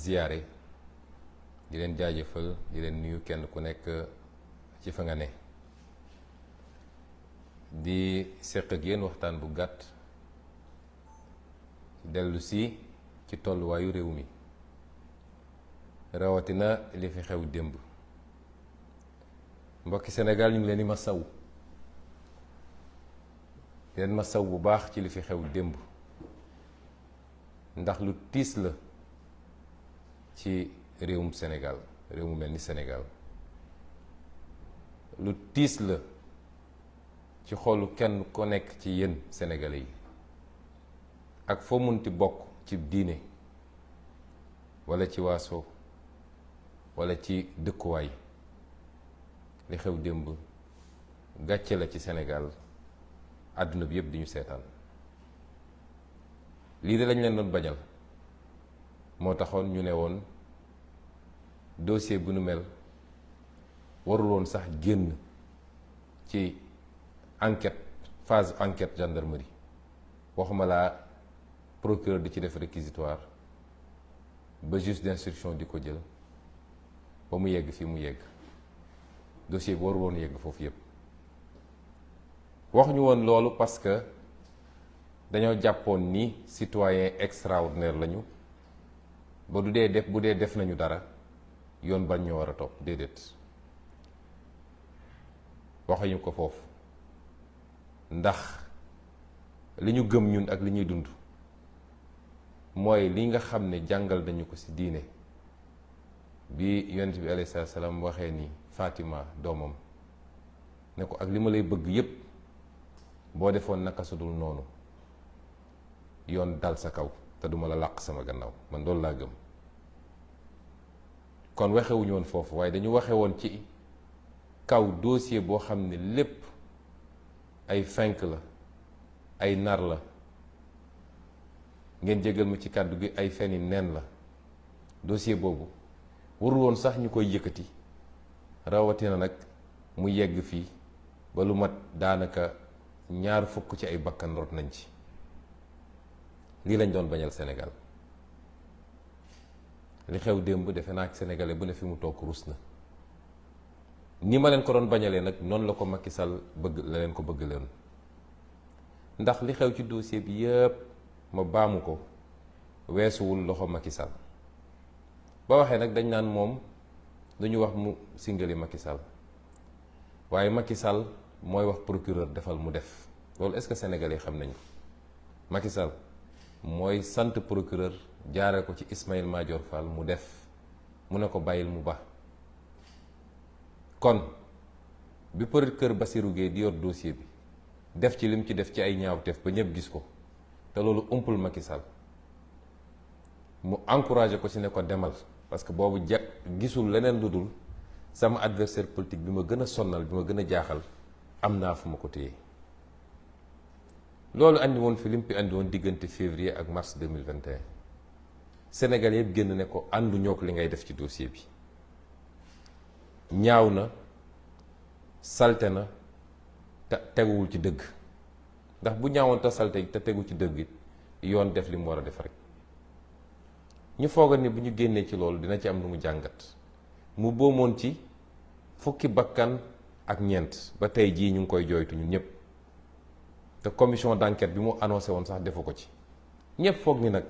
ziyaare di leen jaajëfal di leen nuyu kenn ku nekk ci fa nga ne di seq ak yéen waxtaan bu gàtt dellu si ci tolluwaayu réew mi rawatina li fi xew démb. mbokki Sénégal ñu ngi leen di masawu leen masaw bu baax ci li fi xew démb ndax lu tiis la ci réewum Sénégal réew mu mel ni Sénégal lu tiis la ci xolu kenn ko nekk ci yéen Sénégalais yi ak foo munti bokk ci diine walla ci waaso walla ci dëkkuwaay li xew démb gàcce la ci Sénégal àdduna bi yëpp di ñu seetaan lii de lañ leen doon bañal moo taxoon ñu ne woon dossier bu nu mel warul woon sax génn ci enquête phase enquête gendarmerie waxuma laa procureur di ci def réquisitoire ba juge d'instruction di ko jël ba mu yegg fii mu yegg dossier bi warul woon yegg foofu yëpp. waxuñu woon loolu parce que dañoo jàppoon ni citoyen extraordinaire lañu ba bu dee def nañu dara yoon bañ ñoo war a topp déedéet waxuñu ko foofu ndax li ñu gëm ñun ak li ñuy dund mooy li nga xam ne jàngal nañu ko ci diine bi yonent bi alayhi salaam waxee ni Fatima doomam ne ko ak li ma lay bëgg yépp boo defoon naka su dul noonu yoon dal sa kaw te duma la làq sama gannaaw man loolu laa gëm. kon waxewuñu woon foofu waaye dañu waxe woon ci kaw dossier boo xam ne lépp ay fenk la ay nar la ngeen jégal ma ci kàddu gi ay feni neen la. dossier boobu warul woon sax ñu koy yëkkati rawatina nag mu yegg fii ba lu mat daanaka 20 ci ay bakkan rot nañ ci. lii lañ doon bañal Sénégal li xew démb defe naa ak sénégalais bu ne fi mu toog rus na ni ma leen ko doon bañalee nag noonu la ko Macky Sall bëgg la leen ko bëgg leen ndax li xew ci dossier bi yëpp ma baamu ko weesuwul loxo Macky Sall. ba waxee nag dañ naan moom dañu wax mu singali Macky Sall waaye Macky Sall mooy wax procureur defal mu def loolu est-ce que sénégalais xam nañ ko. Macky Sall mooy sant procureur jaare ko ci Ismaïla Madior Fall mu def mu ne ko bàyyil mu ba. kon bi procureur Bassirou Guèye di yor dossier bi def ci lim ci def ci ay ñaawteef ba ñëpp gis ko te loolu umpul Macky Sall mu encouragé ko ci ne ko demal parce que boobu gisul leneen lu dul sama adversaire politique bi ma gën a sonnal bi ma gën a jaaxal am naa fu ma ko téye. loolu andi woon fi lim fi andi woon diggante février ak mars 2021 Sénégal yëpp génn ne ko àndu ñook li ngay def ci dossier bi ñaaw na salte na te teguwul ci dëgg ndax bu ñaawoon te salte te tegu ci dëgg it yoon def li mu war a def rek. ñu foogal ni bu ñu génnee ci loolu dina ci am lu mu jàngat mu boomoon ci 10 bakkan ak ñeent ba tey jii ñu ngi koy jooytu ñun ñëpp. te commission d'enquête bi mu annoncé woon sax defu ko ci ñëpp foog ni nag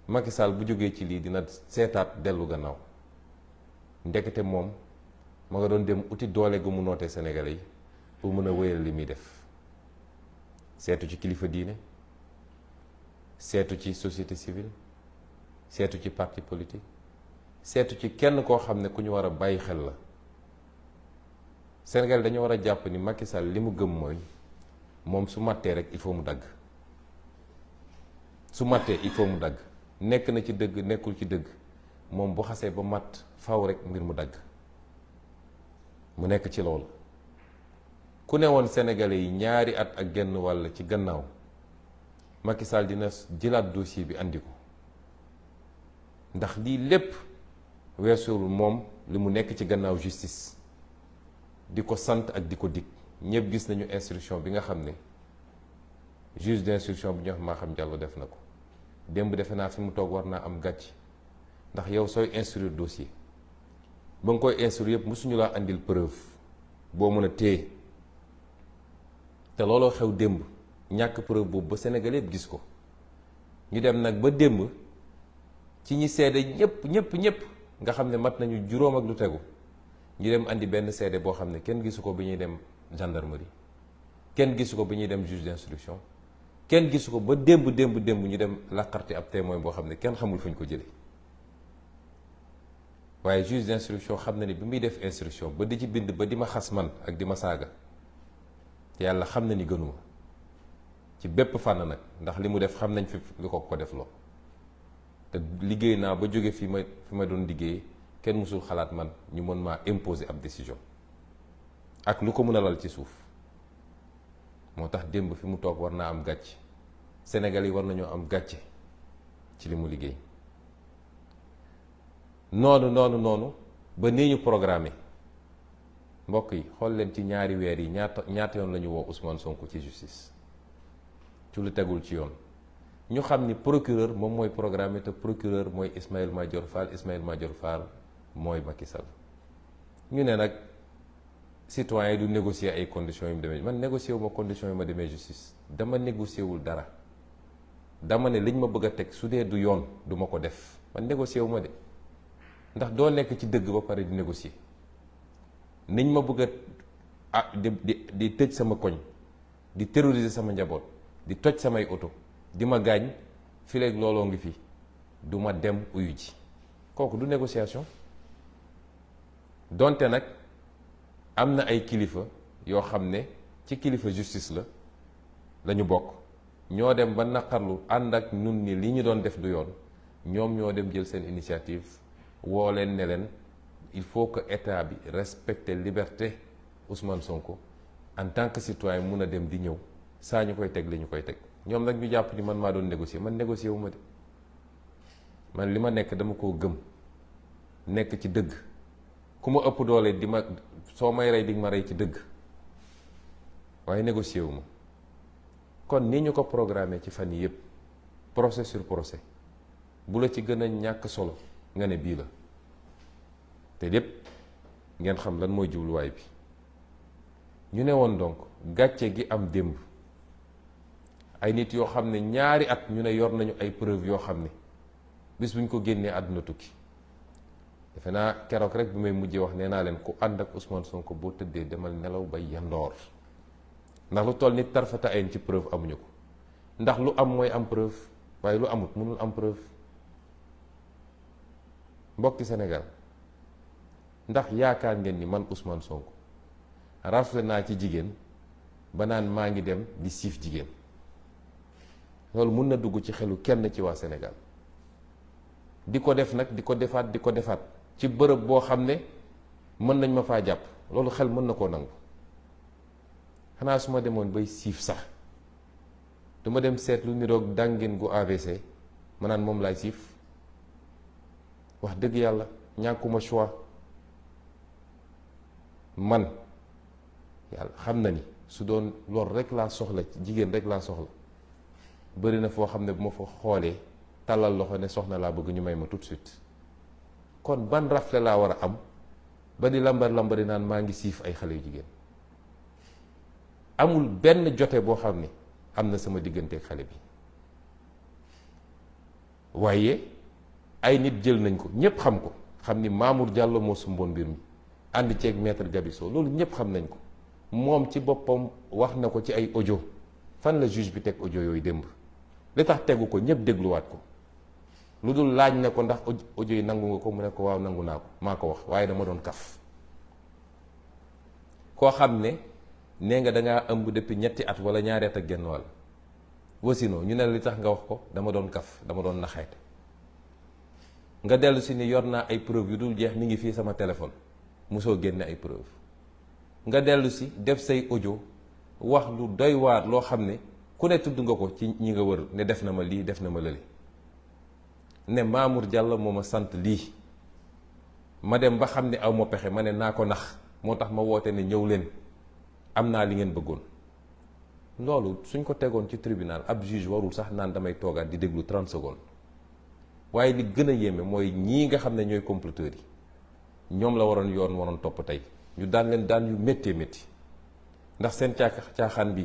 Macky Sall bu jógee ci lii dina seetaat dellu gannaaw ndekete moom ma nga doon dem uti doole gu mu nootee Sénégalais yi pour mën a wéyal li muy def. seetu ci kilifa diine seetu ci société civile seetu ci parti politique seetu ci kenn koo xam ne ku ñu war a bàyyi xel la. Sénégal dañoo war a jàpp ni Macky Sall li mu gëm mooy moom su màttee rek il faut mu dagg su màttee il faut mu dagg nekk na ci dëgg nekkul ci dëgg moom bu xasee ba matt faw rek mbir mu dagg mu nekk ci loolu. ku ne woon Sénégalais yi 2 at ak genn wàll ci gannaaw Macky Sall dina jëlaat dossier bi andi ko ndax lii lépp weesuwul moom li mu nekk ci gannaaw justice di ko sant ak di ko dig. ñëpp gis nañu instruction bi nga xam ne juge d'instruction bi ñu wax Maham Diallo def na ko démb defe naa fi mu toog war naa am gàcc ndax yow sooy instruire dossier ba nga koy instruire yëpp mosuñu laa andil preuve boo mën a téye te looloo xew démb ñàkk preuve boobu ba Sénégal yëpp gis ko ñu dem nag ba démb ci ñi seede ñëpp nga xam ne mat nañu juróom ak lu tegu ñu dem andi benn seede boo xam ne kenn gisu ko bi ñuy dem gendarmerie kenn gisu ko bi ñuy dem juge d'instruction kenn gisu ko ba démb ñu dem laqarti ab témoin boo xam ne kenn xamul fu ñu ko jëlee waaye juge d'instruction xam na ni bi muy def instruction ba di ci bind ba di ma xas man ak di ma saaga yàlla xam na ni gënuma ci bépp fànn nag ndax li mu def xam nañ fi lu ko def loo te liggéey naa ba jóge fi ma doon liggéey kenn mësul xalaat man ñu mën maa imposer ab décision ak lu ko mën a lal ci suuf moo tax démb fi mu toog war naa am gàcce Sénégal yi war nañoo am gàcce ci li mu liggéey noonu ba nii ñu programmé mbokk yi xool leen ci ñaari weer yi ñaata yoon la ñu woo Ousmane Sonko ci justice ci lu tegul ci yoon ñu xam ni procureur moom mooy programmé te procureur mooy Ismaïla Madior Fall mooy Macky Sall ñu ne nag citoyen yi du négocier ay conditions yu mu demee man négocier wu ma conditions yu ma demee justice dama négocier wul dara dama ne liñ ma bëgg a teg su dee du yoon du ma ko def man négocier wu ma de ndax doo nekk ci dëgg ba pare di négocier niñ ma bëgg a di tëj sama koñ di terroriser sama njaboot di toj samay oto di ma gaañ fi léegi looloo ngi fi du ma dem uyu ji kooku du négociation donte nag am na ay kilifa yoo xam ne ci kilifa justice la ñu bokk ñoo dem ba naqarlu ànd ak ñun ni li ñu doon def du yoon ñoom ñoo dem jël seen initiative woo leen ne leen il faut que état bi respecte liberté Ousmane Sonko en tant que citoyen mun a dem di ñëw saa ñu koy teg li ñu koy teg ñoom nag ñu jàpp ni man maa doon négocier man négocier wu ma de man li ma nekk dama koo gëm nekk ci dëgg ku ma ëpp doole di ma soo may rey di ma rey ci dëgg waaye négocier wu ma kon ni ñu ko programmé ci fan yi yëpp procès sur procès bu la ci gën a ñàkk solo nga ne bii la te lépp ngeen xam lan mooy jubluwaay bi ñu ne woon donc gàcce gi am démb ay nit yoo xam ne ñaari at ñu ne yor nañu ay preuve yoo xam ne bis bu ñu ko génnee àdduna tukki defe naa keroog rek bi may mujjee wax nee naa leen ku ànd ak Ousmane Sonko boo tëddee demal nelaw ba yandoor ndax lu toll nit tarfata ayn ci preuve amuñu ko ndax lu am mooy am preuve waaye lu amut mënul am preuve mbokki Sénégal ndax yaakaar ngeen ni man Ousmane Sonko rafle naa ci jigéen ba naan maa ngi dem di siif jigéen loolu mun na dugg ci xelu kenn ci waa Sénégal di ko def nag di ko defaat ci bërëb boo xam ne mën nañ ma faa jàpp loolu xel mën na koo nangu xanaa su ma demoon bay siif sax duma dem seet lu niroog dàngin gu AVC ma naan moom laay siif wax dëgg yàlla ñàkkuma choix man yàlla xam na ni su doon loolu rek laa soxla jigéen rek laa soxla bëri na foo xam ne bu ma fa xoolee tàllal loxo ne soxna laa bëgg ñu may ma tout de suite kon ban rafle laa war a am ba di lambari naan maa ngi siif ay xale yu jigéen amul benn jote boo xam ne am na sama digganteeg xale bi waaye ay nit jël nañ ko ñépp xam ko xam ni Mamour Diallo moo sumboon mbir mi ànd ceeg maître Gabisso loolu ñépp xam nañ ko moom ci boppam wax na ko ci ay audio fan la juge bi teg audio yooyu démb li tax tegu ko ñépp dégluwaat ko lu dul laaj na ko ndax audio yi nangu nga ko mu ne ko waaw nangu naa ko maa ko wax waaye dama doon kaf koo xam ne nee nga dangaa ëmb depuis ñetti at wala ñaari at ak genn wàll wasino ñu ne li tax nga wax ko dama doon kaf dama doon naxeete nga dellu si ni yor naa ay preuve yu dul jeex mi ngi fii sama téléphone mosoo génne ay preuve nga dellu si def say audio wax lu doy waar loo xam ne ku ne tudd nga ko ci ñi nga wër ne def na ma lii def na ma lële ne Mamour Diallo moo ma sant lii ma dem ba xam ne aw ma pexe ma ne naa ko nax moo tax ma woote ne ñëw leen am naa li ngeen bëggoon loolu suñ ko tegoon ci tribunal ab juge warul sax naan damay toogaat di déglu 30 secondes waaye li gën a yéeme mooy ñii nga xam ne ñooy comploteurs yi ñoom la yoon waroon topp tey ñu daan leen daan yu méttee métti ndax seen caaxaan bi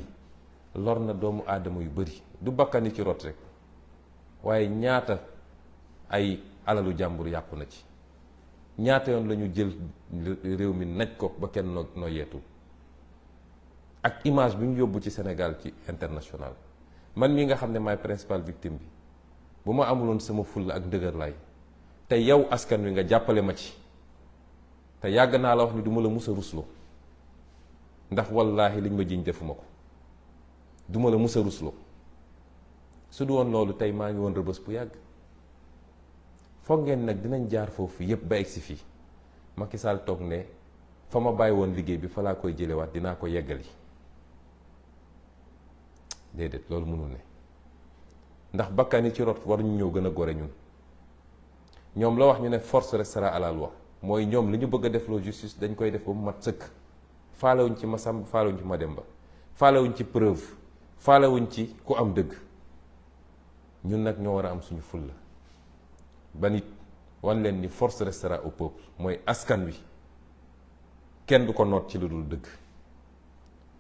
lor na doomu aadama yu bari du bakkani ci rot rek waaye ñaata ay alalu jàmbur yàqu na ci ñaata yoon la ñu jël réew mi naj ko ba kenn noo yeetu ak image bi ñu yóbbu ci Sénégal ci international man mii nga xam ne maay principal victime bi bu ma amuloon sama fulla ak ndëgër laay te yow askan wi nga jàppale ma ci te yàgg naa la wax ni du ma la mus a rusloo ndax wallaahi liñ ma jiñ defuma ko du ma la mus a rusloo su du woon loolu tey maa ngi woon rëbës bu yàgg foog ngeen nag dinañ jaar foofu yépp ba egsi fii Macky Sall toog ne fa ma bàyyi woon liggéey bi fa laa koy jëlewaat dinaa ko yeggali déedéet loolu mënul ne ndax bakkan yi ci rot waruñu ñëw gën a gore ñun ñoom la wax ñu ne force restera à la loi mooy ñoom li ñu bëgg a def loo justice dañ koy def ba mu mat sëkk faalewuñ ci Masamba faalewuñ ci Mademba faalewuñ ci preuve faalewuñ ci ku am dëgg ñun nag ñoo war a am suñu fulla ba nit wan leen ni force restera au peuple mooy askan wi kenn du ko noot ci lu dul dëgg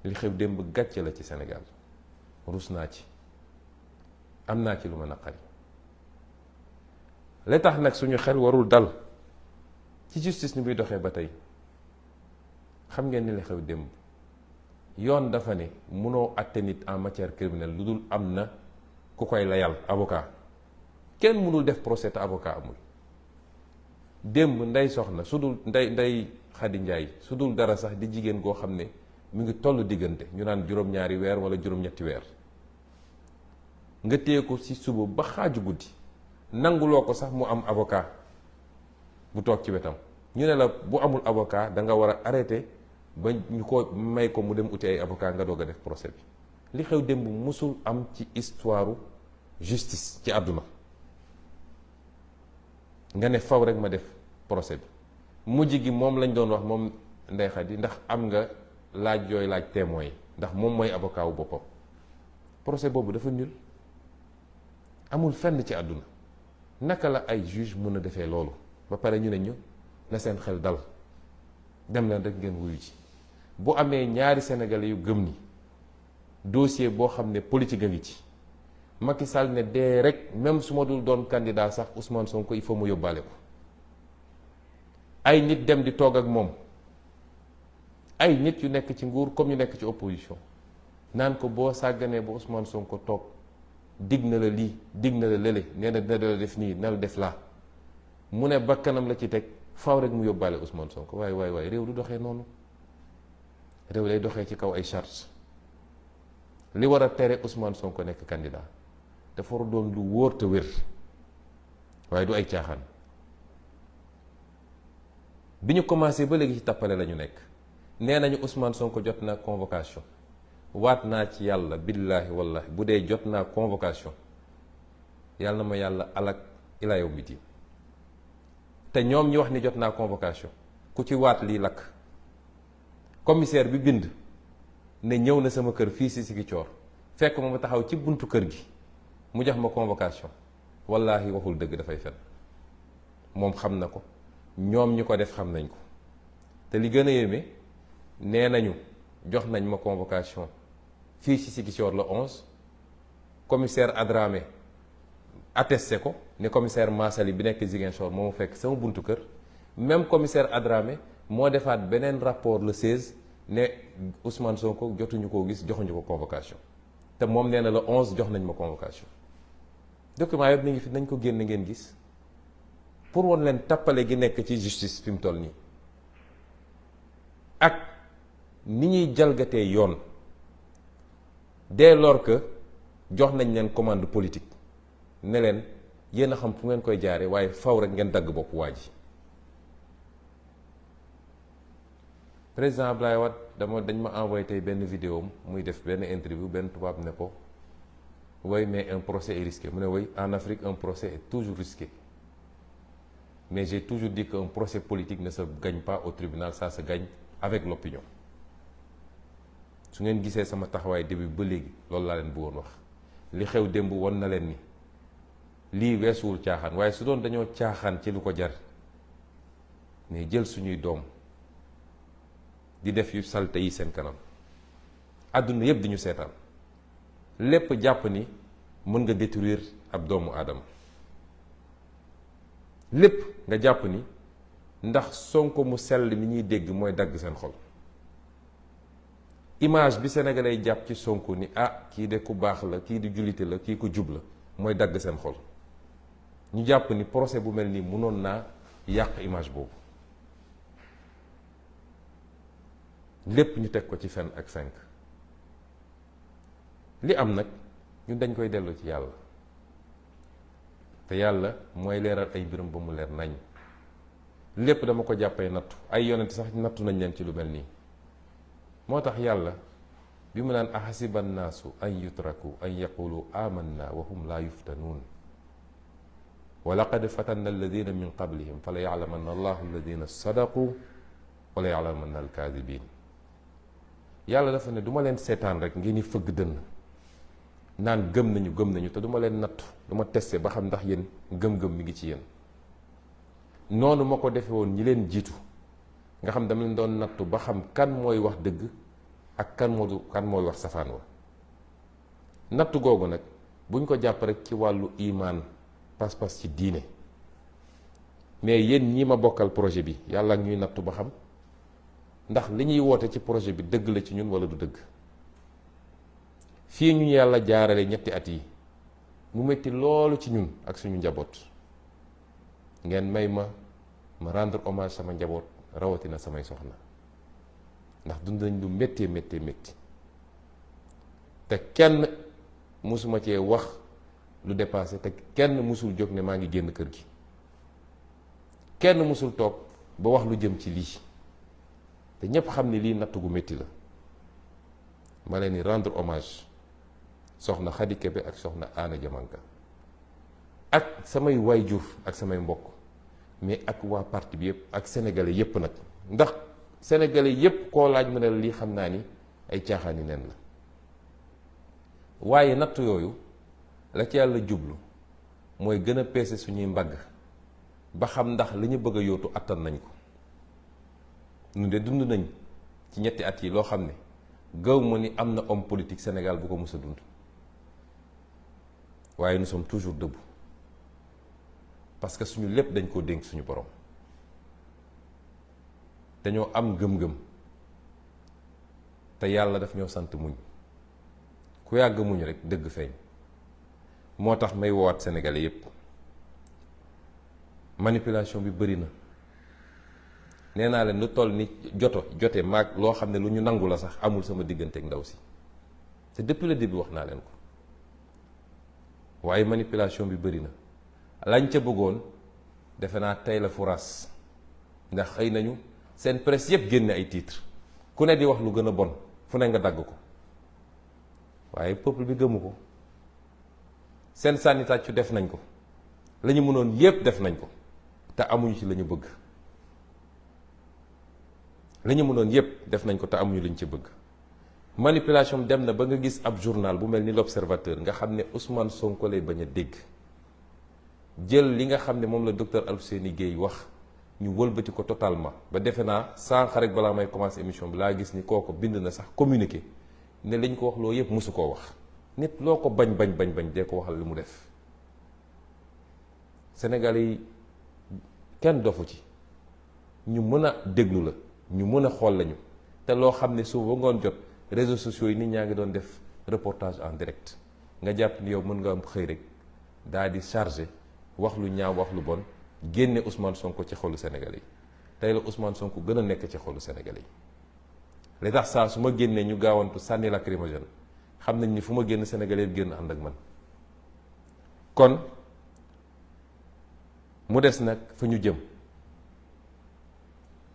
li xew démb gàcce la ci Sénégal rus naa ci am naa ci lu ma naqari li tax nag suñu xel warul dal ci justice ni muy doxee ba tey xam ngeen ni li xew démb yoon dafa ne mënoo àtte nit en matière criminelle lu dul am na ku koy layal avocat kenn mënul def procès te avocat amul démb ndey soxna su dul ndey Xadi Njaay su dul dara sax di jigéen goo xam ne mu ngi toll diggante ñu naan juróom-ñaari weer wala juróom-ñetti weer nga téye ko ci suba ba xaaju guddi nanguloo ko sax mu am avocat bu toog ci wetam ñu ne la bu amul avocat da nga war a arrêté ba ñu ko may ko mu dem uti ay avocat nga doog a def procès bi li xew démb musul am ci histoire justice ci àdduna nga ne faw rek ma def procès bi mujj gi moom lañ doon wax moom Ndeye Khady ndax am nga laaj yooyu laaj témoin yi ndax moom mooy avocat wu boppam procès boobu dafa nul amul fenn ci àdduna naka la ay juge mën a defee loolu ba pare ñu ne ñu na seen xel dal dem leen rek ngeen wuyu ci bu amee ñaari sénégalais yu gëm ni dossier boo xam ne politique a ngi ci Macky Sall ne dee rek même su ma dul doon candidat sax Ousmane Sonko il faut mu yóbbaale ko ay nit dem di toog ak moom ay nit yu nekk ci nguur comme ñu nekk ci opposition naan ko boo sàgganee ba Ousmane Sonko toog dig na la lii dig na la lële nee na dina la def nii na la def laa mu ne bakkanam la ci teg faw rek mu yóbbaale Ousmane Sonko waaye réew du doxee noonu réew lay doxee ci kaw ay charges li war a tere Ousmane Sonko nekk candidat dafa war a doon lu wóor te wér waaye du ay caaxaan bi ñu commencé ba léegi ci tappale la ñu nekk nee nañu Ousmane Sonko jot na convocation waat naa ci yàlla billaahi wallahi bu dee jot naa convocation yàlla na ma yàlla alak ila yow mi diin te ñoom ñi wax ni jot naa convocation ku ci waat lii lakk commissaire bi bind ne ñëw na sama kër fii si Ziguinchor fekk ma taxaw ci buntu kër gi mu jox ma convocation wallaahi waxul dëgg dafay fen moom xam na ko ñoom ñi ko def xam nañ ko te li gën a yéeme nee nañu jox nañ ma convocation fii si Ziguinchor le 11 commissaire Adramé attesté ko ne commissaire Massali bi nekk Ziguinchor moo ma fekk sama buntu kër même commissaire Adramé moo defaat beneen rapport le 16 ne Ousmane Sonko jotuñu koo gis joxuñu ko convocation te moom nee na le 11 jox nañ ma convocation document yëpp mi ngi fi nañ ko génn ngeen gis pour woon leen tappale gi nekk ci justice fi mu toll nii ak ni ñuy jalgatee yoon dès lors que jox nañ leen commande politique ne leen yéen a xam fu ngeen koy jaare waaye faw rek ngeen dagg bopp waa ji président Abdoulaye Wade dañ ma envoyé tey benn vidéo muy def benn interview benn tubaab ne ko oui mais un procès est risqué mu ne oui en Afrique un procès est toujours risqué mais j'ai toujours dit qu'un procès politique ne se gagne pas au tribunal, ça se gagne avec l'opinion. su ngeen gisee sama taxawaay début ba léegi loolu laa leen bëggoon wax li xew démb won na leen ni lii weesuwul caaxaan, waaye su doon dañoo caaxaan ci lu ko jar mais jël suñuy doom di def yu salte yi seen kanam, àdduna yëpp di ñu seetaan, lépp jàpp ni mën nga détruire ab doomu aadama, lépp nga jàpp ni ndax Sonko mu sell mi ñuy dégg mooy dagg seen xol. image bi sénégalais jàpp ci Sonko ni kii de ku baax la, kii di jullite la, kii ku jub la, mooy dagg seen xol. ñu jàpp ni procès bu mel nii mënoon naa yàq image boobu. lépp ñu teg ko ci fen ak fenk. li am nag ñun dañ koy dellu ci yàlla, te yàlla mooy leeral ay mbiram ba mu leer nañ. lépp dama ko jàppee nattu, ay yonent sax nattu nañ leen ci lu mel nii. moo tax yàlla bi mu naan ahasiba nnaasu an yutraku an yaqulu amanna wa hum laa yuftanuun wa laqad fatanna alladina min qablihim fa la yaclamanna allahu alladina sadaqu wa la yaclamanna alkaadibin. yàlla dafa ne du ma leen seetaan rek ngeen ni fëgg dënn naan gëm nañu te du ma leen nattu, du ma testé ba xam ndax yéen gëm-gëm mi ngi ci yéen. noonu ma ko defe woon ñi leen jiitu nga xam dama leen doon nattu ba xam kan mooy wax dëgg ak kan mooy wax safaan wa. nattu googu nag buñ ko jàpp rek ci wàllu imaan, pas-pas ci diine, mais yéen ñi ma bokkal projet bi yàlla ak ñuy nattu ba xam ndax li ñuy woote ci projet bi dëgg la ci ñun wala du dëgg. fii ñu yàlla jaarale ñetti at yi mu metti loolu ci ñun ak suñu njaboot, ngeen may ma rendre hommage sama njaboot, rawatina samay soxna, ndax dund nañ lu méttee métti te kenn musuma cee wax lu dépassé, te kenn musul jóg ne maa ngi génn kër gi, kenn musul toog ba wax lu jëm ci lii, te ñépp xam ne lii natt gu métti la. ma leen di rendre hommage soxna Khady Kébé ak soxna Anna Diamanka ak samay waajur ak samay mbokk, mais ak waa parti bi yëpp ak sénégalais yëpp nag, ndax sénégalais yëpp koo laaj mu ne la lii xam naa ni ay caaxaani neen la. waaye natt yooyu la ci yàlla jublu mooy gën a peese suñuy mbagg ba xam ndax li ñu bëgg a yóotu attan nañ ko. ñu de dund nañ ci ñetti at yi loo xam ne gaw ma ni am na homme politique Sénégal bu ko mës a dund, waaye nous sommes toujours debout parce que suñu lépp dañ koo dénk suñu borom. dañoo am gëm-gëm te yàlla daf ñoo sant muñ, ku yàgg muñ rek dëgg feeñ. moo tax may woowaat sénégalais yépp, manipulation bi bëri na. nee naa leen lu toll ni jote maag loo xam ne lu ñu nangu la sax amul sama diggante ak ndaw si, te depuis le début wax naa leen ko. waaye manipulation bi bëri na, lañ ca bëggoon defe naa tey la furaas, ndax xëy nañu seen presse yëpp génne ay titres, ku ne di wax lu gën a bon, fu ne nga dagg ko, waaye peuple bi gëmu ko. seen sànni tàccu def nañ ko, la ñu mënoon yépp def nañ ko, te amuñu ci la ñu bëgg. la ñu mënoon yépp def nañ ko te amuñu lañ ci bëgg. manipulation dem na ba nga gis ab journal bu mel ni l'Observateur nga xam ne Ousmane Sonko lay bañ a dégg, jël li nga xam ne moom la docteur Alfousseyni Gaye wax ñu wëlbati ko totalement ba defe naa sànq rek balaa may commencer émission bi laa gis ni kooko bind na sax communiqué ne lañ ko wax loo yépp mosu koo wax. nit loo ko bañ dee ko waxal li mu def. Sénégalais yi kenn dofu ci, ñu mën a déglu la, ñu mën a xool lañu, te loo xam ne suba ngoon jot réseaux sociaux yi nit ñaa ngi doon def reportage en direct, nga jàpp ni yow mën nga am xëy rek daal di chargé wax lu ñaaw wax lu bon génne Ousmane Sonko ci xolu Sénégalais yi. tey la Ousmane Sonko gën a nekk ci xolu Sénégalais yi. li tax saa su ma génnee ñu gaawantu sànni lacrymogène xam nañ ni fu ma génn Sénégalais yi génn ànd ak man. kon mu des nag fa ñu jëm,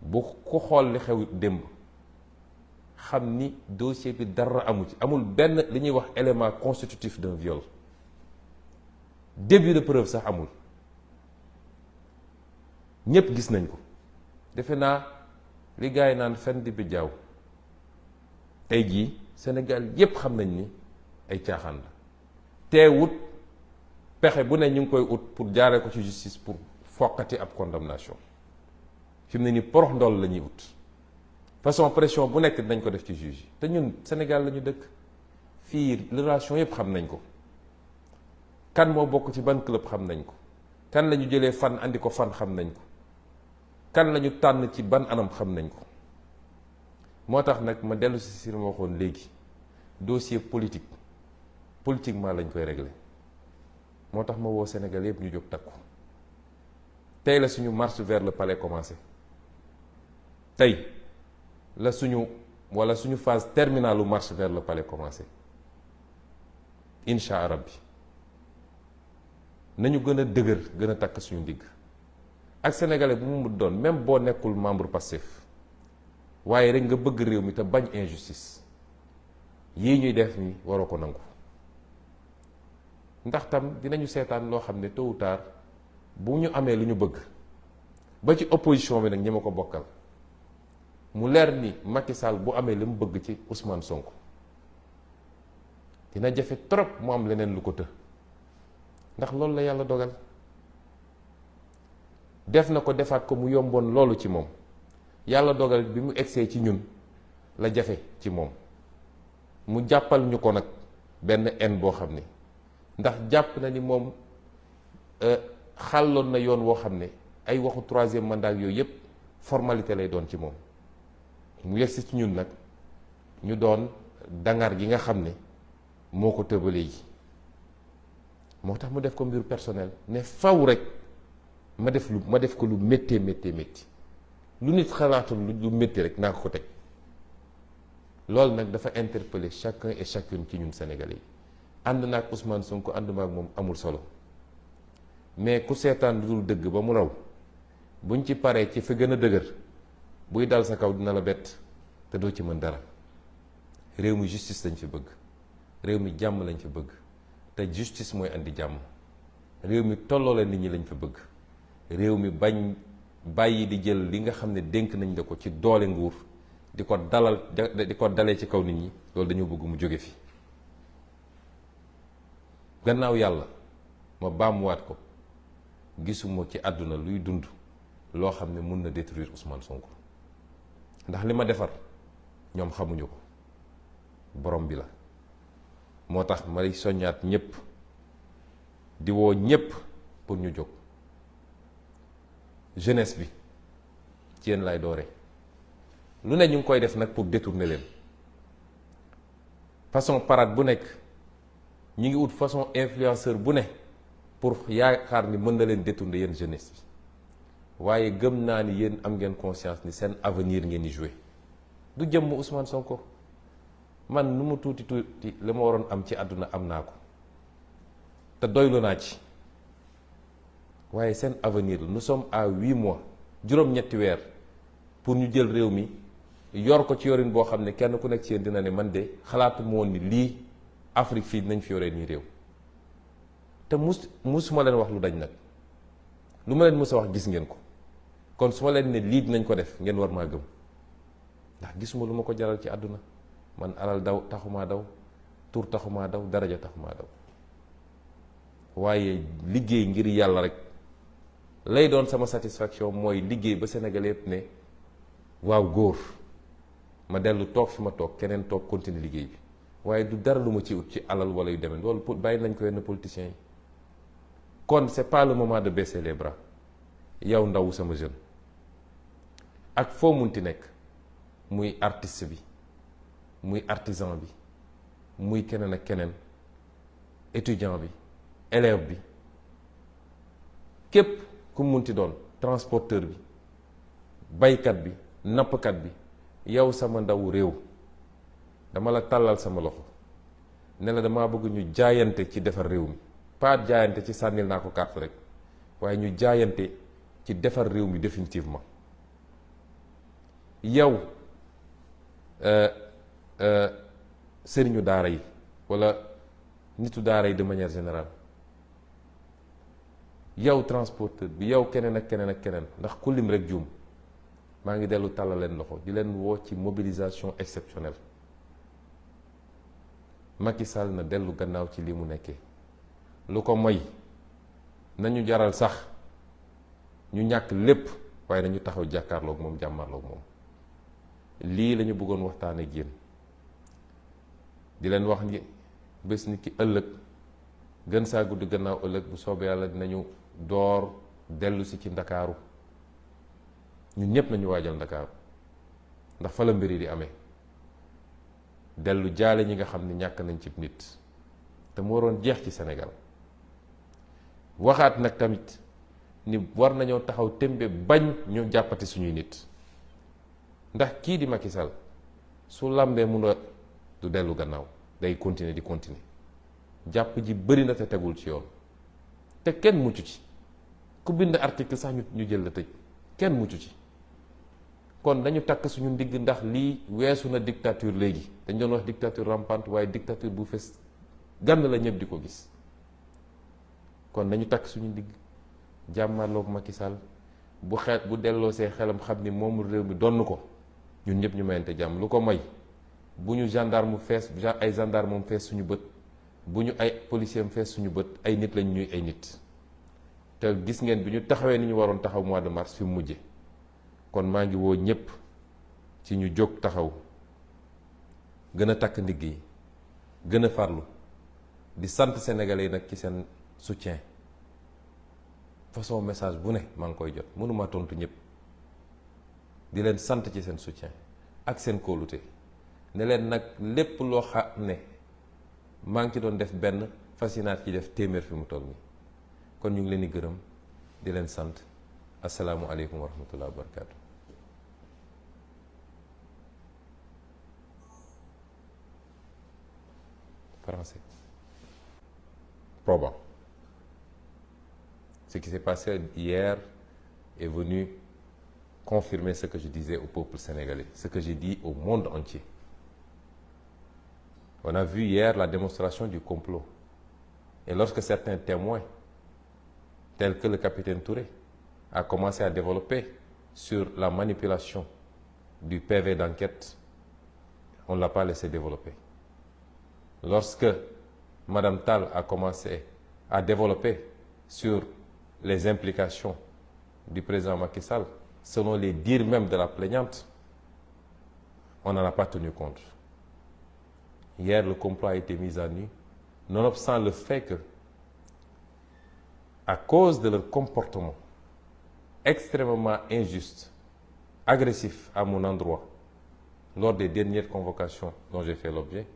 bu ku xool li xew démb xam ni dossier bi dara amu ci, amul benn li ñuy wax élément constitutif d'un viol, début de preuve sax amul. ñépp gis nañ ko. defe naa li gars yi naan fen di bi jaaw, tey jii Sénégal yépp xam nañ ni ay caaxaan la. teewut pexe bu ne ñu ngi koy ut pour jaaree ko ci justice pour foqati ab condamnation fi mu ne nii porox ndool la ñuy ut façon pression bu nekk dinañ ko def ci juge yi te ñun Sénégal la ñu dëkk fii relation yëpp xam nañ ko kan moo bokk ci ban club xam nañ ko kan la ñu jëlee fan andi ko fan xam nañ ko kan la ñu tànn ci ban anam xam nañ ko moo tax nag ma dellu si ma waxoon léegi dossier politiquement lañ koy régler moo tax ma woo Sénégal yëpp ñu jóg takku tey la suñu marche vers le palais commencé tey la suñu phase terminale u marche vers le palais commencé incha allah bi nañu gën a dëgër gën a takk suñu ndigg ak sénégalais bu mu doon même boo nekkul membre Pastef waaye rek nga bëgg réew mi te bañ injustice yii ñuy def ni waroo ko nangu ndax tam dinañu seetaan loo xam ne tôt ou tard bu ñu amee lu ñu bëgg ba ci opposition bi nag ñi ma ko bokkal mu leer ni Macky Sall bu amee li mu bëgg ci Ousmane Sonko dina jafe trop mu am leneen lu ko të ndax loolu la yàlla dogal def na ko defaat ko mu yomboon loolu ci moom yàlla dogal bi mu egsee ci ñun la jafe ci moom mu jàppal ñu ko nag benn en boo xam ne ndax jàpp na ni moom xàlloon na yoon woo xam ne ay waxu troisième mandat yooyu yépp formalité lay doon ci moom mu yegsi ci ñun nag ñu doon dangar gi nga xam ne moo ko tëbalee yi moo tax mu def ko mbir personnel ne faw rek ma def ko lu méttee métti lu nit xalaatul lu métti rek naa ko teg loolu nag dafa interpeller chacun et chacune ci ñun Sénégalais yi ànd naa ak Ousmane Sonko ànd ma ak moom amul solo mais ku seetaan lu dul dëgg ba mu raw buñ ci paree ci fi gën a dëgër buy dal sa kaw dina la bett te doo ci mën dara réew mi justice lañ fi bëgg réew mi jàmm lañ fi bëgg te justice mooy andi jàmm réew mi tolloole nit ñi lañ fi bëgg réew mi bañ bàyyi di jël li nga xam ne dénk nañ la ko ci doole nguur di ko dalee ci kaw nit ñi loolu dañoo bëgg mu jóge fi gannaaw yàlla ma baamuwaat ko gisuma ci àdduna luy dund loo xam ne mun na détruire Ousmane Sonko ndax li ma defar ñoom xamuñu ko borom bi la moo tax may soññaat ñépp di woo ñépp pour ñu jóg jeunesse bi ci yéen lay doore lu ne ñu ngi koy def nag pour détourner leen façon parade bu nekk ñu ngi ut façon influenceur bu ne pour yaakaar ni mën na leen détourner yéen jeunesse bi waaye gëm naa ni yéen am ngeen conscience ni seen avenir ngeen di jouer du jëmm Ousmane Sonko man nu mu tuuti li ma waroon am ci àdduna am naa ko te doylu naa ci waaye seen avenir la nous sommes à 8 mois juróom-ñetti weer pour ñu jël réew mi yor ko ci yorin boo xam ne kenn ku nekk ci yéen dina ne man de xalaatu moo ni lii Afrique fii dinañ fi yoree nii réew te musuma leen wax lu dañ nag lu ma leen mës a wax gis ngeen ko kon su ma leen ne lii dinañ ko def ngeen war maa gëm ndax gisuma lu ma ko jaral ci àdduna man alal taxumaa daw tur taxumaa daw daraja taxumaa daw waaye liggéey ngir yàlla rek lay doon sama satisfaction mooy liggéey ba Sénégal yëpp ne waaw góor ma dellu toog fi ma toog keneen toog continuer liggéey bi waaye du dara lu ma ci ut ci alal wala yu demee loolu bàyyi nañ ko yenn politiciens yi kon c'est pas le moment de baisser les bras yow ndaw sama jeune ak foo munti nekk muy artiste bi muy artisan bi muy keneen ak keneen étudiant bi élève bi képp ku munti doon transporteur bi baykat bi nappkat bi yow sama ndaw réew dama la tàllal sama loxo ne la damaa bëgg ñu jaayante ci defar réew mi pas jaayante ci sànnil naa ko carte rek waaye ñu jaayante ci defar réew mi définitivement yow sëriñu daara yi walla nitu daara yi de manière générale yow transporteur bi yow keneen ak keneen ak keneen ndax ku lim rek juum maa ngi dellu tàllal leen loxo di leen woo ci mobilisation exceptionnelle Macky Sall na dellu gannaaw ci li mu nekkee lu ko moy nañu jaral sax ñu ñàkk lépp waaye nañu taxaw jàkkaarloog moom jàmmarloog moom. lii lañu bëggoon waxtaan ak yéen di leen wax ni bés ni ki ëllëg gën saa gudd gannaaw ëllëg bu soobee yàlla dinañu door dellu si ci ndakaaru. ñun ñëpp nañu waajal ndakaaru ndax fa la mbir yi di amee dellu jaale ñi nga xam ni ñàkk nañ ci nit te mu waroon jeex ci Sénégal. waxaat nag tamit ni war nañoo taxaw tembe bañ ñu jàppati suñuy nit ndax kii di Macky Sall su làmbee mun a du dellu gannaaw day continuer di continuer jàpp ji bëri na te tegul ci yoon te kenn mucc ci ku bind article sax ñu jël la tëj kenn mucc ci. kon dañu takk suñu ndigg ndax lii weesu na dictature léegi dañ doon wax dictature rampante waaye dictature bu fes gànn la ñëpp di ko gis. kon nañu takk suñu ndigg jàmmarloog Macky Sall bu delloo see xelam xam ni moom réew mi donn ko ñun ñëpp ñu mayante jàmm. lu ko may bu ñu gendarme fees ay gendarme moom fees suñu bët bu ñu ay policier fees suñu bët ay nit lañ ñuy ay nit te gis ngeen bi ñu taxawee ni ñu waroon taxaw mois de mars fi mu mujje. kon maa ngi woo ñëpp ci ñu jóg taxaw gën a takk ndigg yi gën a farlu di sant sénégalais yi nag ci seen soutien façon message bu ne maa ngi koy jot mënuma tontu ñëpp di leen sant ci seen soutien ak seen kóolute ne leen nag lépp loo xam ne maa ngi ci doon def benn fasinaat ci def téeméer fi mu toll nii kon ñu ngi leen di gërëm di leen sant asalaamualeykum wa rahmatullah wa barakatu. Français. Probant. Ce qui s'est passé hier est venu confirmer ce que je disais au peuple sénégalais, ce que j'ai dit au monde entier. On a vu hier la démonstration du complot. Et lorsque certains témoins, tels que le capitaine Touré, a commencé à développer sur la manipulation du PV d'enquête, on ne l'a pas laissé développer. Lorsque Madame Tal a commencé à développer sur les implications du président Macky Sall, selon les dires même de la plaignante, on n'en a pas tenu compte. Hier, le complot a été mis à nu, nonobstant le fait que, à cause de leur comportement extrêmement injuste, agressif à mon endroit, lors des dernières convocations dont j'ai fait l'objet,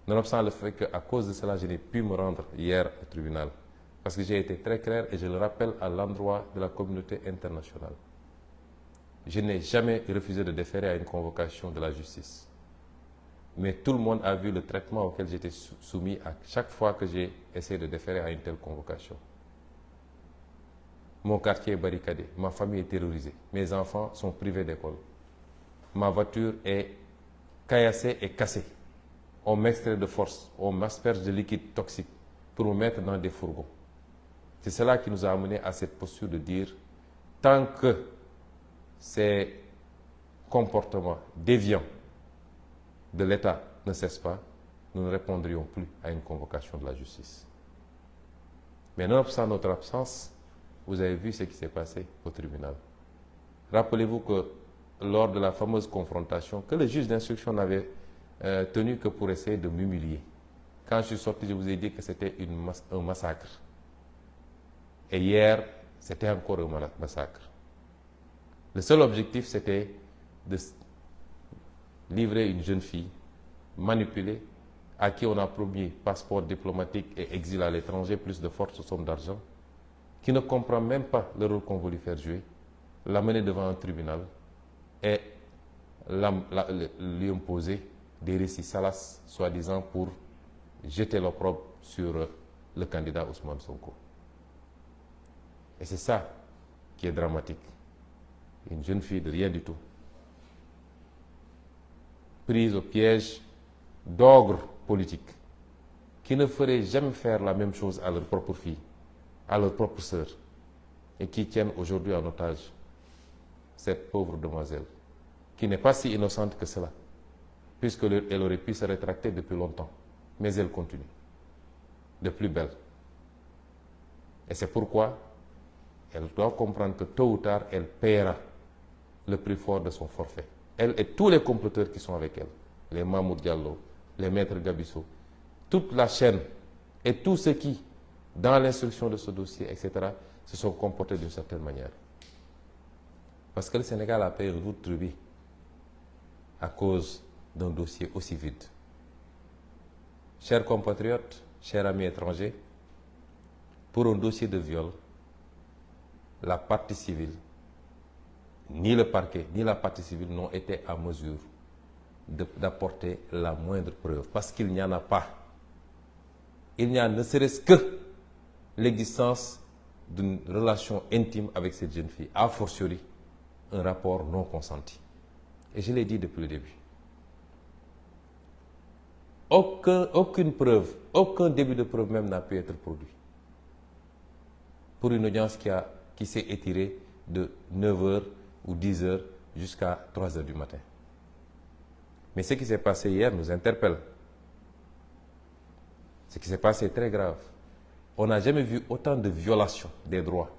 nonobstant le fait qu'à cause de cela, je n'ai pu me rendre hier au tribunal. Parce que j'ai été très clair et je le rappelle à l'endroit de la communauté internationale. Je n'ai jamais refusé de déférer à une convocation de la justice. Mais tout le monde a vu le traitement auquel j'étais soumis à chaque fois que j'ai essayé de déférer à une telle convocation. Mon quartier est barricadé, ma famille est terrorisée, mes enfants sont privés d'école. Ma voiture est caillassée et cassée. On m'extrait de force, on m'asperge de liquide toxique pour me mettre dans des fourgons. C'est cela qui nous a amené à cette posture de dire, tant que ces comportements déviants de l'État ne cessent pas, nous ne répondrions plus à une convocation de la justice. Mais nonobstant notre absence, vous avez vu ce qui s'est passé au tribunal. Rappelez-vous que lors de la fameuse confrontation, que le juge d'instruction n'avait tenu que pour essayer de m'humilier. Quand je suis sorti, je vous ai dit que c'était un massacre. Et hier, c'était encore un massacre. Le seul objectif, c'était de livrer une jeune fille manipulée, à qui on a promis passeport diplomatique et exil à l'étranger, plus de fortes sommes d'argent, qui ne comprend même pas le rôle qu'on veut lui faire jouer, l'amener devant un tribunal et lui imposer des récits salaces, soi-disant pour jeter l'opprobre sur le candidat Ousmane Sonko. Et c'est ça qui est dramatique. Une jeune fille de rien du tout, prise au piège d'ogres politiques, qui ne feraient jamais faire la même chose à leur propre fille, à leur propre sœur, et qui tiennent aujourd'hui en otage cette pauvre demoiselle, qui n'est pas si innocente que cela, puisqu'elle aurait pu se rétracter depuis longtemps, mais elle continue, de plus belle. Et c'est pourquoi elle doit comprendre que tôt ou tard, elle paiera le prix fort de son forfait. Elle et tous les comploteurs qui sont avec elle, les Mamoud Diallo, les maîtres Gabisso, toute la chaîne et tous ceux qui, dans l'instruction de ce dossier, etc., se sont comportés d'une certaine manière. Parce que le Sénégal a payé un lourd tribut à cause d'un dossier aussi vide. Chers compatriotes, chers amis étrangers, pour un dossier de viol, la partie civile, ni le parquet, ni la partie civile n'ont été à mesure d'apporter la moindre preuve, parce qu'il n'y en a pas. Il n'y a ne serait-ce que l'existence d'une relation intime avec cette jeune fille, a fortiori un rapport non consenti. Et je l'ai dit depuis le début. Aucune preuve, aucun début de preuve même n'a pu être produit. Pour une audience qui s'est étirée de 9h ou 10h jusqu'à 3h du matin. Mais ce qui s'est passé hier nous interpelle. Ce qui s'est passé est très grave. On n'a jamais vu autant de violations des droits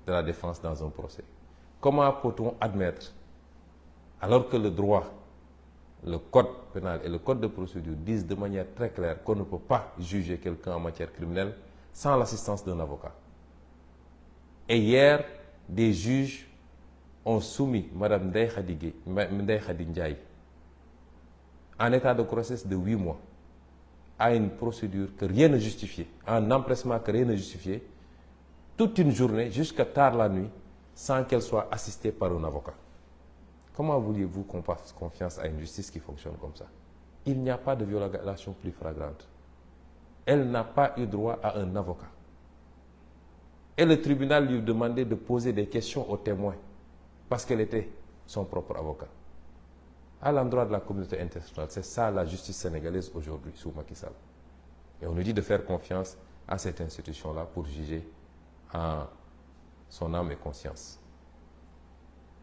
de la défense dans un procès. Comment peut-on admettre, alors que le droit, le code pénal et le code de procédure disent de manière très claire qu'on ne peut pas juger quelqu'un en matière criminelle sans l'assistance d'un avocat. Et hier, des juges ont soumis Mme Ndeye Khady Ndiaye en état de grossesse de 8 mois à une procédure que rien ne justifiait, un empressement que rien ne justifiait, toute une journée jusqu'à tard la nuit, sans qu'elle soit assistée par un avocat. Comment vouliez-vous qu'on fasse confiance à une justice qui fonctionne comme ça? Il n'y a pas de violation plus flagrante. Elle n'a pas eu droit à un avocat. Et le tribunal lui demandait de poser des questions aux témoins, parce qu'elle était son propre avocat. À l'endroit de la communauté internationale, c'est ça la justice sénégalaise aujourd'hui, sous Macky Sall. Et on nous dit de faire confiance à cette institution-là pour juger en son âme et conscience.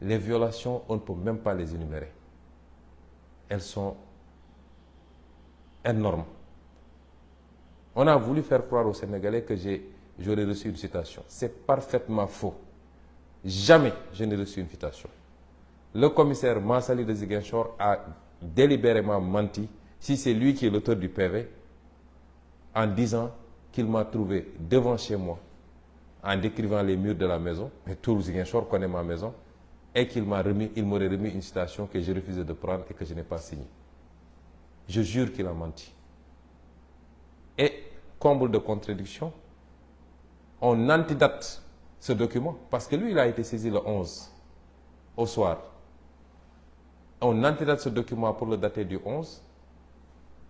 Les violations, on ne peut même pas les énumérer. Elles sont énormes. On a voulu faire croire aux Sénégalais que j'aurais reçu une citation. C'est parfaitement faux. Jamais je n'ai reçu une citation. Le commissaire Mansali de Ziguinchor a délibérément menti, si c'est lui qui est l'auteur du PV, en disant qu'il m'a trouvé devant chez moi, en décrivant les murs de la maison, et tout Ziguinchor connaît ma maison, et qu'il m'aurait remis une citation que j'ai refusé de prendre et que je n'ai pas signée. Je jure qu'il a menti. Et, comble de contradiction, on antidate ce document, parce que lui, il a été saisi le 11, au soir. On antidate ce document pour le dater du 11,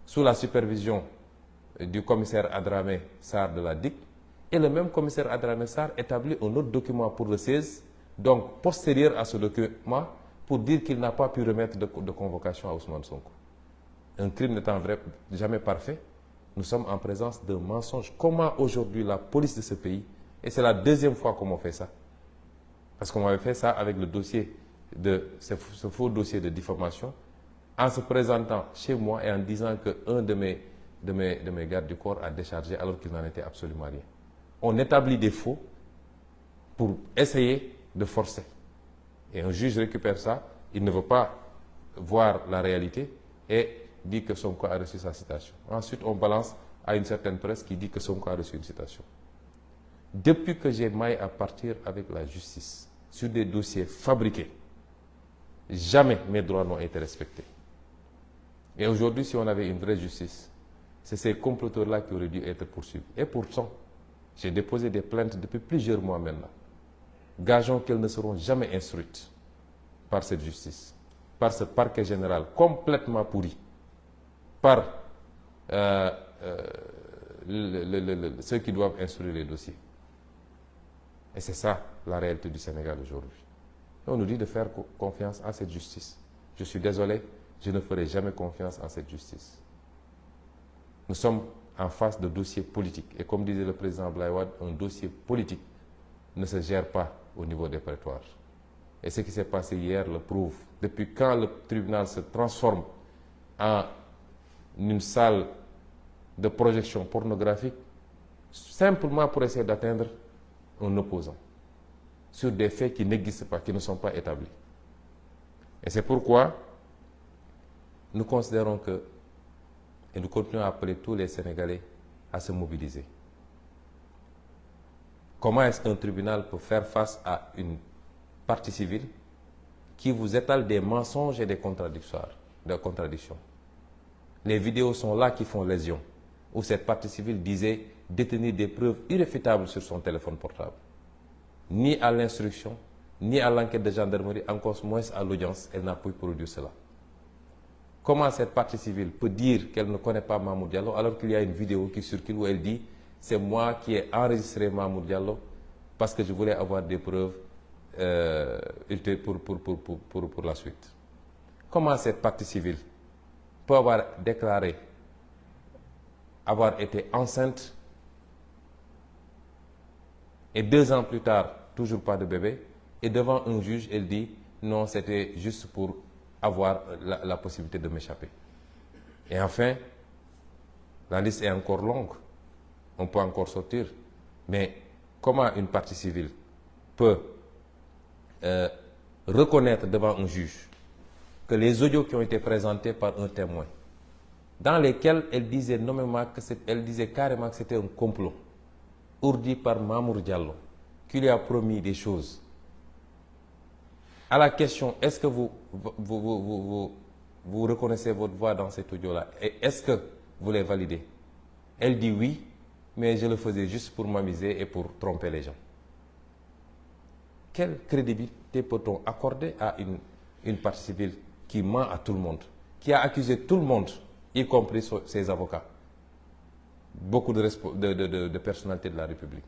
sous la supervision du commissaire Adramé Sarr de la DIC, et le même commissaire Adramé Sarr établit un autre document pour le 16, donc postérieur à ce document, pour dire qu'il n'a pas pu remettre de convocation à Ousmane Sonko. Un crime n'étant jamais parfait, nous sommes en présence d'un mensonge. Comment aujourd'hui la police de ce pays, et c'est la deuxième fois qu'on m'a fait ça, parce qu'on m'avait fait ça avec le dossier ce faux dossier de diffamation, en se présentant chez moi et en disant qu'un de mes gardes du corps a déchargé alors qu'il n'en était absolument rien. On établit des faux pour essayer de forcer. Et un juge récupère ça, il ne veut pas voir la réalité et dit que Sonko a reçu sa citation. Ensuite, on balance à une certaine presse qui dit que Sonko a reçu une citation. Depuis que j'ai maille à partir avec la justice sur des dossiers fabriqués, jamais mes droits n'ont été respectés. Et aujourd'hui, si on avait une vraie justice, c'est ces comploteurs-là qui auraient dû être poursuivis. Et pourtant, j'ai déposé des plaintes depuis plusieurs mois maintenant. Gageons qu'elles ne seront jamais instruites par cette justice, par ce parquet général complètement pourri, par ceux qui doivent instruire les dossiers. Et c'est ça la réalité du Sénégal aujourd'hui. On nous dit de faire confiance à cette justice. Je suis désolé, je ne ferai jamais confiance en cette justice. Nous sommes en face de dossiers politiques. Et comme disait le président Abdoulaye Wade, un dossier politique ne se gère pas au niveau des prétoires. Et ce qui s'est passé hier le prouve. Depuis quand le tribunal se transforme en une salle de projection pornographique, simplement pour essayer d'atteindre un opposant sur des faits qui n'existent pas, qui ne sont pas établis. Et c'est pourquoi nous considérons que, et nous continuons à appeler tous les Sénégalais à se mobiliser. Comment est-ce qu'un tribunal peut faire face à une partie civile qui vous étale des mensonges et des contradictions? Les vidéos sont là qui font lésion, où cette partie civile disait détenir des preuves irréfutables sur son téléphone portable. Ni à l'instruction, ni à l'enquête de gendarmerie, encore moins à l'audience, elle n'a pu produire cela. Comment cette partie civile peut dire qu'elle ne connaît pas Mamour Diallo alors qu'il y a une vidéo qui circule où elle dit « c'est moi qui ai enregistré Mamour Diallo parce que je voulais avoir des preuves pour la suite ». Comment cette partie civile peut avoir déclaré avoir été enceinte et 2 ans plus tard, toujours pas de bébé, et devant un juge, elle dit non, c'était juste pour avoir la possibilité de m'échapper. Et enfin, la liste est encore longue, on peut encore sortir, mais comment une partie civile peut reconnaître devant un juge que les audios qui ont été présentés par un témoin, dans lesquels elle disait nommément elle disait carrément que c'était un complot ourdi par Mamour Diallo, qui lui a promis des choses. À la question, est-ce que vous reconnaissez votre voix dans cet audio-là? Et est-ce que vous les validez? Elle dit oui, mais je le faisais juste pour m'amuser et pour tromper les gens. Quelle crédibilité peut-on accorder à une partie civile qui ment à tout le monde, qui a accusé tout le monde, y compris ses avocats, beaucoup de personnalités de la République?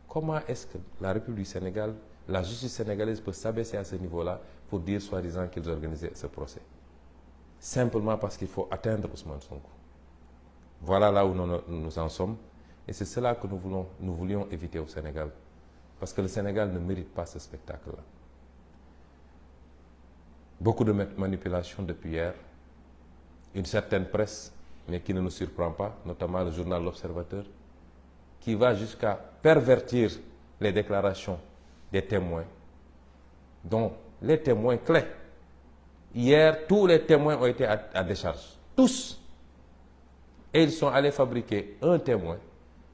Comment est-ce que la République du Sénégal, la justice sénégalaise peut s'abaisser à ce niveau-là pour dire soi-disant qu'ils organisaient ce procès? Simplement parce qu'il faut atteindre Ousmane Sonko. Voilà là où nous en sommes. Et c'est cela que nous voulions éviter au Sénégal. Parce que le Sénégal ne mérite pas ce spectacle-là. Beaucoup de manipulations depuis hier. Une certaine presse, mais qui ne nous surprend pas, notamment le journal L'Observateur, qui va jusqu'à pervertir les déclarations des témoins, dont les témoins clés. Hier, tous les témoins ont été à décharge. Tous. Et ils sont allés fabriquer un témoin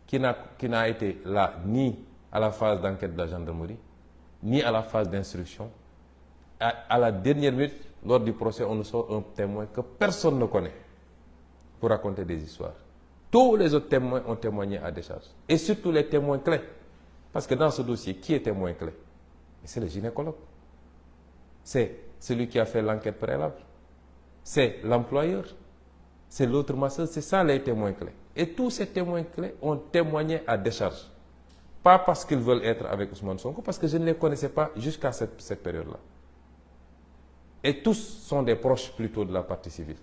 qui n'a été là ni à la phase d'enquête de la gendarmerie, ni à la phase d'instruction. À la dernière minute, lors du procès, on nous sort un témoin que personne ne connaît pour raconter des histoires. Tous les autres témoins ont témoigné à décharge. Et surtout les témoins clés. Parce que dans ce dossier, qui est témoin clé? C'est le gynécologue. C'est celui qui a fait l'enquête préalable. C'est l'employeur. C'est l'autre masseuse. C'est ça les témoins clés. Et tous ces témoins clés ont témoigné à décharge. Pas parce qu'ils veulent être avec Ousmane Sonko, parce que je ne les connaissais pas jusqu'à cette période-là. Et tous sont des proches plutôt de la partie civile.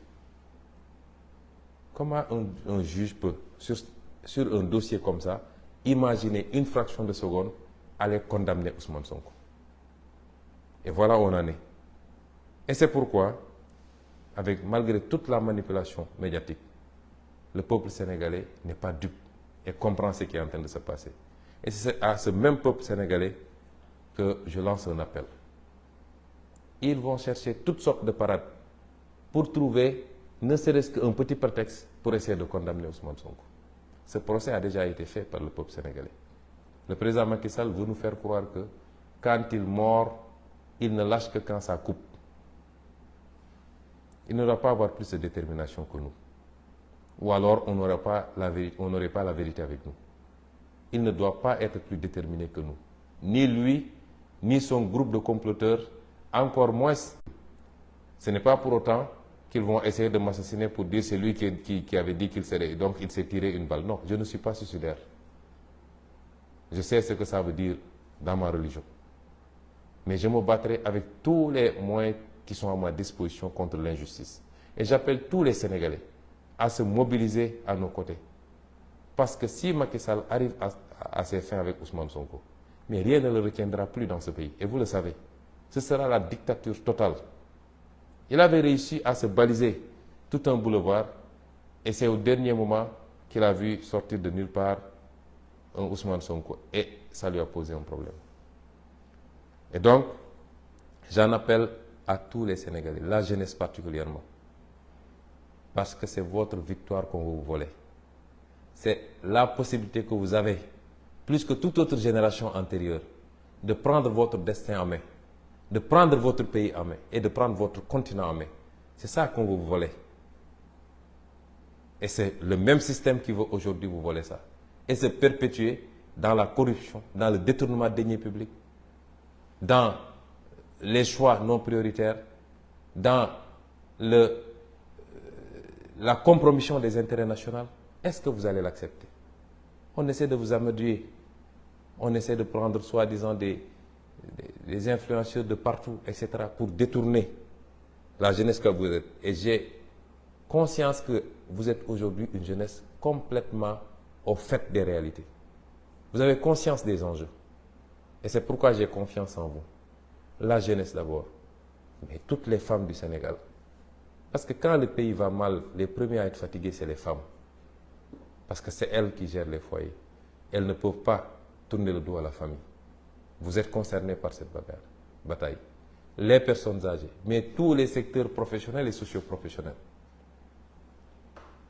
Comment un juge peut, sur un dossier comme ça, imaginer une fraction de seconde aller condamner Ousmane Sonko? Et voilà où on en est. Et c'est pourquoi, malgré toute la manipulation médiatique, le peuple sénégalais n'est pas dupe et comprend ce qui est en train de se passer. Et c'est à ce même peuple sénégalais que je lance un appel. Ils vont chercher toutes sortes de parades pour trouver ne serait-ce qu'un petit prétexte pour essayer de condamner Ousmane Sonko. Ce procès a déjà été fait par le peuple sénégalais. Le président Macky Sall veut nous faire croire que quand il mord, il ne lâche que quand ça coupe. Il ne doit pas avoir plus de détermination que nous. Ou alors on n'aurait pas la vérité avec nous. Il ne doit pas être plus déterminé que nous. Ni lui, ni son groupe de comploteurs, encore moins. Ce n'est pas pour autant qu'ils vont essayer de m'assassiner pour dire c'est lui qui avait dit qu'il serait. Donc il s'est tiré une balle. Non, je ne suis pas suicidaire. Je sais ce que ça veut dire dans ma religion. Mais je me battrai avec tous les moyens qui sont à ma disposition contre l'injustice. Et j'appelle tous les Sénégalais à se mobiliser à nos côtés. Parce que si Macky Sall arrive à ses fins avec Ousmane Sonko, mais rien ne le retiendra plus dans ce pays. Et vous le savez, ce sera la dictature totale. Il avait réussi à se baliser tout un boulevard et c'est au dernier moment qu'il a vu sortir de nulle part un Ousmane Sonko. Et ça lui a posé un problème. Et donc, j'en appelle à tous les Sénégalais, la jeunesse particulièrement, parce que c'est votre victoire qu'on va vous voler. C'est la possibilité que vous avez, plus que toute autre génération antérieure, de prendre votre destin en main, de prendre votre pays en main et de prendre votre continent en main. C'est ça qu'on va vous voler. Et c'est le même système qui veut aujourd'hui vous voler ça. Et se perpétuer dans la corruption, dans le détournement de deniers publics, dans les choix non prioritaires, dans la compromission des intérêts nationaux. Est-ce que vous allez l'accepter? On essaie de vous amadouer. On essaie de prendre soi-disant des influenceurs de partout, etc., pour détourner la jeunesse que vous êtes. Et j'ai conscience que vous êtes aujourd'hui une jeunesse complètement au fait des réalités. Vous avez conscience des enjeux. Et c'est pourquoi j'ai confiance en vous. La jeunesse d'abord, mais toutes les femmes du Sénégal. Parce que quand le pays va mal, les premiers à être fatigués, c'est les femmes. Parce que c'est elles qui gèrent les foyers. Elles ne peuvent pas tourner le dos à la famille. Vous êtes concernés par cette bataille. Les personnes âgées, mais tous les secteurs professionnels et socio-professionnels.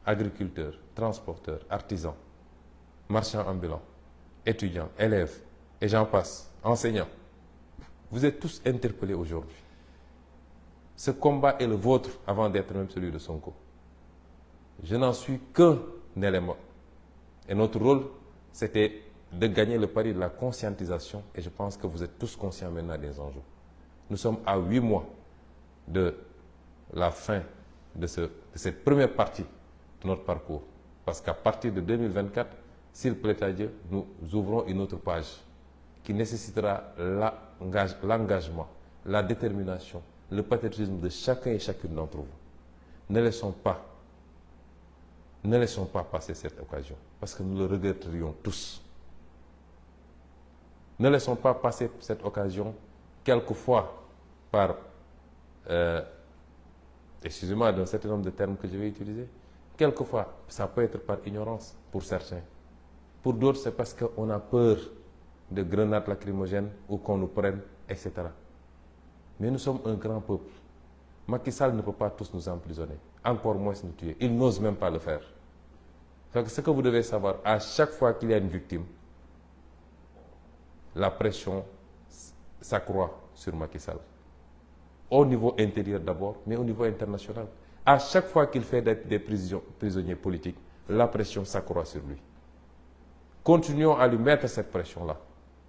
Agriculteurs, transporteurs, artisans, marchands ambulants, étudiants, élèves, et j'en passe, enseignants. Vous êtes tous interpellés aujourd'hui. Ce combat est le vôtre avant d'être même celui de Sonko. Je n'en suis qu'un élément. Et notre rôle, c'était de gagner le pari de la conscientisation. Et je pense que vous êtes tous conscients maintenant des enjeux. Nous sommes à 8 mois de la fin de cette première partie de notre parcours. Parce qu'à partir de 2024, s'il plaît à Dieu, nous ouvrons une autre page qui nécessitera l'engagement, la détermination, le patriotisme de chacun et chacune d'entre vous. Ne laissons pas passer cette occasion, parce que nous le regretterions tous. Ne laissons pas passer cette occasion, quelquefois par, excusez-moi d'un certain nombre de termes que je vais utiliser, quelquefois ça peut être par ignorance pour certains. Pour d'autres, c'est parce qu'on a peur de grenades lacrymogènes ou qu'on nous prenne, etc. Mais nous sommes un grand peuple. Macky Sall ne peut pas tous nous emprisonner, encore moins nous tuer. Il n'ose même pas le faire. Donc, ce que vous devez savoir, à chaque fois qu'il y a une victime, la pression s'accroît sur Macky Sall. Au niveau intérieur d'abord, mais au niveau international. À chaque fois qu'il fait des prisonniers politiques, la pression s'accroît sur lui. Continuons à lui mettre cette pression-là,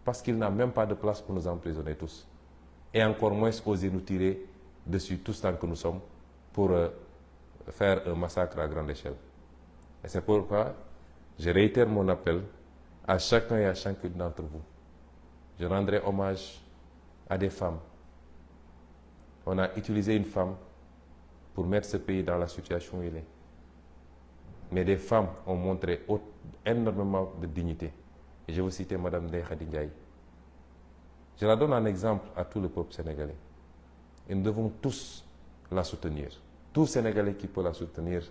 parce qu'il n'a même pas de place pour nous emprisonner tous. Et encore moins oser nous tirer dessus tous tant que nous sommes pour faire un massacre à grande échelle. Et c'est pourquoi je réitère mon appel à chacun et à chacune d'entre vous. Je rendrai hommage à des femmes. On a utilisé une femme pour mettre ce pays dans la situation où il est. Mais des femmes ont montré énormément de dignité. Et je veux citer Mme Ndeye Khady Ndiaye. Je la donne en exemple à tout le peuple sénégalais. Et nous devons tous la soutenir. Tout Sénégalais qui peut la soutenir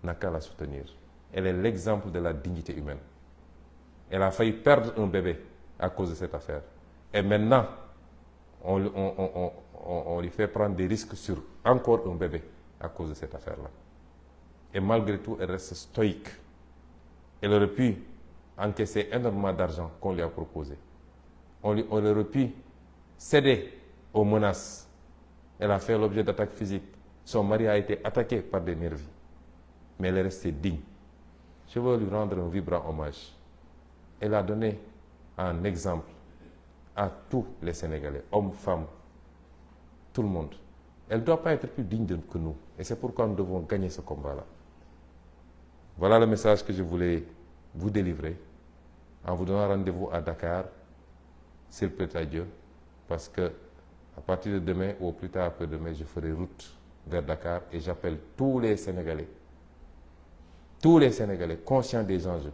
n'a qu'à la soutenir. Elle est l'exemple de la dignité humaine. Elle a failli perdre un bébé à cause de cette affaire. Et maintenant, on lui fait prendre des risques sur encore un bébé à cause de cette affaire-là. Et malgré tout, elle reste stoïque. Elle aurait pu encaisser énormément d'argent qu'on lui a proposé. On aurait pu céder aux menaces. Elle a fait l'objet d'attaques physiques. Son mari a été attaqué par des nervis. Mais elle est restée digne. Je veux lui rendre un vibrant hommage. Elle a donné un exemple à tous les Sénégalais, hommes, femmes, tout le monde. Elle ne doit pas être plus digne que nous. Et c'est pourquoi nous devons gagner ce combat-là. Voilà le message que je voulais vous délivrer en vous donnant rendez-vous à Dakar, s'il plaît à Dieu, parce que à partir de demain ou au plus tard après-demain, je ferai route vers Dakar et j'appelle tous les Sénégalais conscients des enjeux,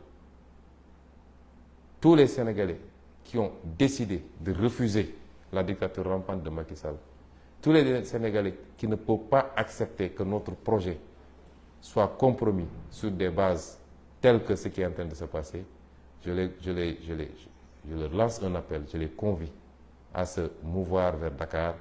tous les Sénégalais qui ont décidé de refuser la dictature rampante de Macky Sall, tous les Sénégalais qui ne peuvent pas accepter que notre projet soit compromis sur des bases telles que ce qui est en train de se passer, je je leur lance un appel, je les convie à se mouvoir vers Dakar